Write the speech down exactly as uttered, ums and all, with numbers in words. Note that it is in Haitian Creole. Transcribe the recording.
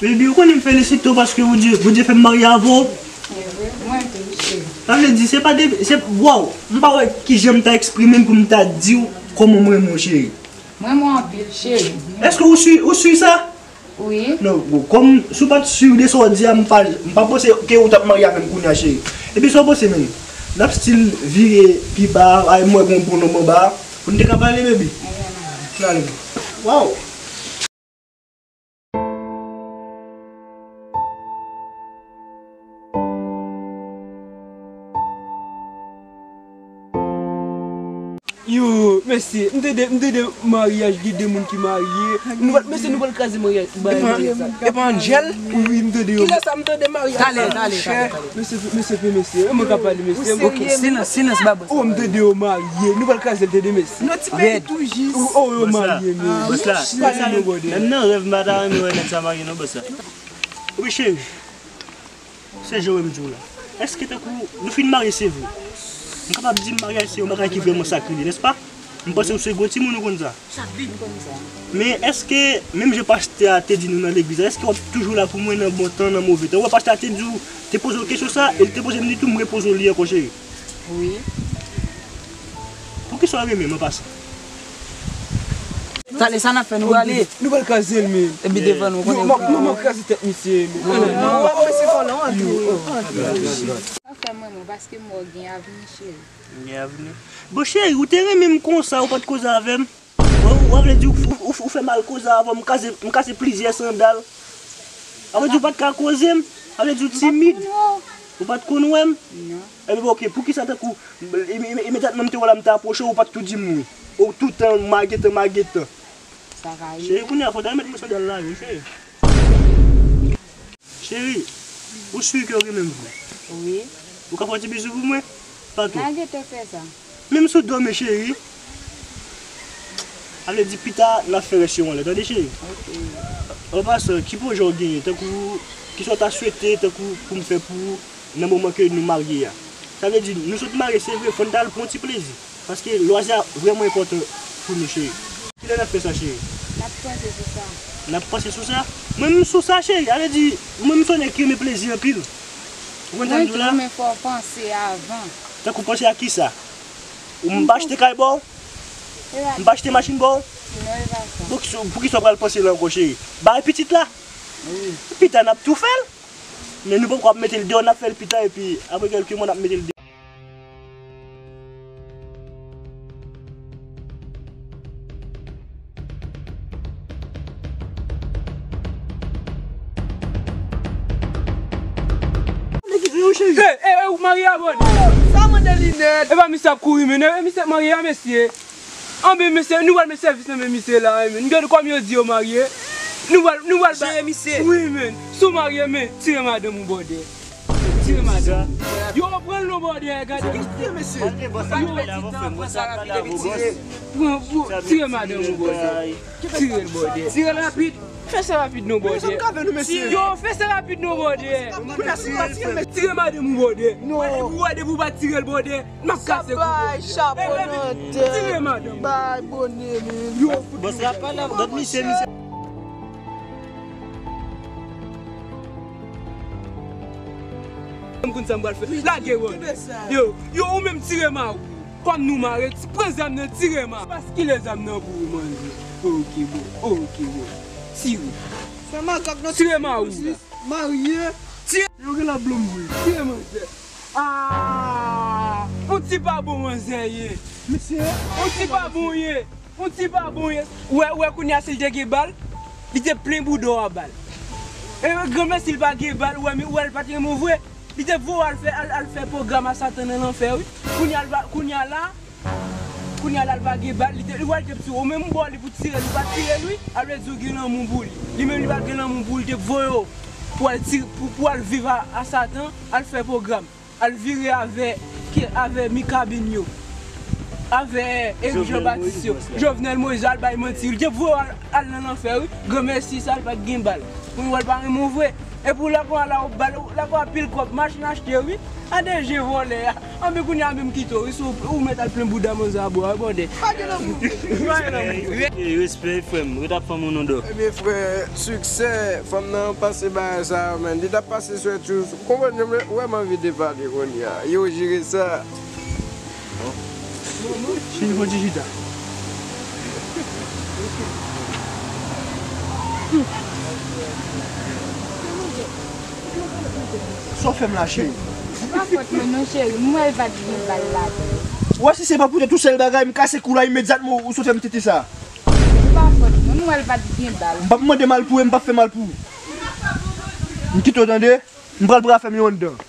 Baby, ou konnen m felisite w paske Bondye, Bondye fè m marye avè w. Sa vle di, se pa de, se, waw, m pa wè kijan m ta eksprime m pou m ta di w kòman m renmen w, cheri. M renmen w anpil, cheri. Èske ou si, ou si sa? Wi. Non, bon, kòm si w pa t si de sa w di a, m pa, m pa panse ke ou t ap marye avè m kounye a, cheri. Epi sa w panse menm? N ap still vire pi ba, ay, m wè gen yon bon nonm anba a. Pou n te ka pale, baby. N ale. Waw. Yo, mesye, m tande, m tande maryaj, gen de moun ki marye. Nou pral, mesye, nou pral kraze maryaj, bagay maryaj sa. Epa Angel? Wi, m tande yo. Kilè sa m tande maryaj? Talè, talè, talè, talè. Mesye, mesye, mesye, mesye, mwen ka pale, mesye. Ok, silans, silans, ba bòs. Oh, m tande yo marye. Nou pral kraze l, tande, mesye. Nou ti peyi tou jis. Oh, yo marye, men. Bòs la, bòs la, menm nan rèv m pa ta renmen wè nèg sa marye non, bòs la. Wi, cheri. Se jan w wè m di w la. Èske tankou nou fin marye, se vre? M kapab di maryaj se yon bagay ki vrèman sakre, nèspa? M panse w se gwo timoun, ou konn sa. Men èske, menm jan pastè a te di nou nan legliz la, èske w ap toujou la pou mwen nan bon tan, nan move tan? Ou wè pastè a te di w, te poze w kesyon sa, e l te poze m li tou, m repoze w li ankò, cheri. Wi. Poukisa w renmen m an pasan? Talè sa n ap fè, nou prale. Nou pral kraze l, men. Epi devan nou konnen. Yo, m ap, m ap kraze tèt misye, men. Non, non, non. Ou pa kòmanse vòlè, antre, antre. Sa fè m renmen w, paske m wè w gen avni, cheri. Gen avni. Bon, cheri, ou te renmen m konsa, ou pa t koze avè m. Ou, ou, ou vle di ou, ou, ou, ou fè mal koze avè m, m kase, m kase plizyè sandal. Sa vle di ou pa t ka koze m. Sa vle di ou timid. Ou pa t konn wè m. Non. Epi, bon, ok, poukisa tankou, im-, im-, imedyatman m te wè w la, m te apwoche w, ou pa t tou di m wi. Ou toutan, m a gentan, m a gentan. Sa ka rive. Cheri, kounye a, fò w ta remèt mwen sandal la, wi, cheri. Cheri, ou si ke w renmen m vre? Wi. Ou ka fè yon ti bizou pou mwen? Pa twòp. N a gentan fè sa. Menm si w dòmi, cheri. Sa vle di pita, n a fè rès yo anlè, tande, cheri? Ok. An pasan, ki pwojè w genyen, tankou, kisa w ta swete, tankou, pou m fè pou ou nan moman ke nou marye a? Sa vle di, nou sot marye, se vre, fò n ta al pran yon ti plezi. Paske lwazi a vrèman enpòtan pou nou, cheri. Kilè n ap fè sa, cheri? N ap panse sou sa. N ap panse sou sa? Mwen menm sou sa, cheri. Sa vle di, mwen menm se yon nèg ki renmen plezi anpil. Ou konn sa m di w la? Mwen tou, men fò w panse avan. Tankou panse a kisa? Ou m pa achte kay ba w? M pa achte machin ba w? Non, e pa sa. Poukisa, poukisa w pral panse la ankò, cheri? Bay pitit la? Wi. Pita n ap tou fè l. Men nou poko ap mete l deyò, n ap fè l pita, epi apre kèlke mwa, n ap mete l deyò. Ey, ey, ey, ou marye a, bòdè? Sa mande linèt. E pa misye ap kouri, men, e misye ap marye a, mesye. Anben, mesye, nou pral met sèvis nan men misye la, wi, men. Gade kòm yo di yo marye. Nou pral, nou pral ba- Jere misye. Wi, men. Si w marye, men, tire madanm ou, bòdè. Tire madanm. Yo pran l non, bòdè, gade. Tire, mesye. Pran, pran, tire madanm ou, bòdè. Tire l, bòdè. Tire l rapid. Fè sa rapid non, bòdè. Yo, fè sa rapid non, bòdè. Tire madanm ou, bòdè. Ou wè depi w pa tire l, bòdè. M ap kase kou, bòdè. Tire madanm. Bay bòdè, men. Yo, bòs la pa la, gad misye, misye. M konn sa m pral fè. Lage, bòdè. Yo, yo, ou menm tire ma ou. Kòm nou mare, ti pran zam nan, tire ma. Baskile zam nan pou ou, manze. Ok, bon. Ok, bon. Tire. Fè makak nan tire ma ou. Marye. Tire. Yo gen la blanm vre. Tire, manze. Ah! On ti pa bon, manze ye. Misye. On ti pa bon ye. On ti pa bon ye. Ou wè, ou wè kounye a si l te gen bal, li te plen bouda w a bal. E granmèsi l pa gen bal, ou wè, men ou wè l pa t renmen w vre. Li te voye w al fè, al, al fè pwogram a Satan nan lanfè, wi. Kounye a l pa, kounye a la, kounye a la, l pa gen bal, li te, li wè l te pti, ou menm ou ba w li pou tire l, ou pa tire l, wi. A vle di ou gen lanmou pou li. Li menm li pa t gen lanmou pou li, te voye w pou al tire, pou, pou al viv a, a Satan, al fè pwogram. Al vire avè, ki, avè Mika Binyo, avè Eric Jean Baptiste yo, Jovenel Moïse, al bay manti. Li te voye w al, al nan lanfè, wi. Granmèsi sa, l pa t gen bal. Pou nou wè l pa renmen w vre. Epi w lakò a la w bal, lakò a pil kòb, machin achte wi. An de je vòlè a. Anben kounye a menm kite w wi, si w mèt al plen bouda manzè a bò a, bòdè. Pa gen lanmou. Respè, respè, frè m. Ret ap fanm ou non, dò. Ebyen, frè, siksè, fanm nan pase bagay sa yo, menn. Li t ap pase sou etchou. Konprann, mwen vrèman anvi depale kounye a. Yo jere sa. Cheri, fò ti chita. Sa w fè m la, cheri? Se pa fòt mwen non, cheri. M wè l pa t gen bal ladan l. Ou wè, si se pa poutèt ou, sèl bagay, m kase kou la imedyatman ou sot fè m tete sa. Se pa fòt mwen, m wè l pa t gen bal. M p ap mande mal pou ou, m p ap fè mal pou ou. M kite w tande, m pral pral fè m yon anndan.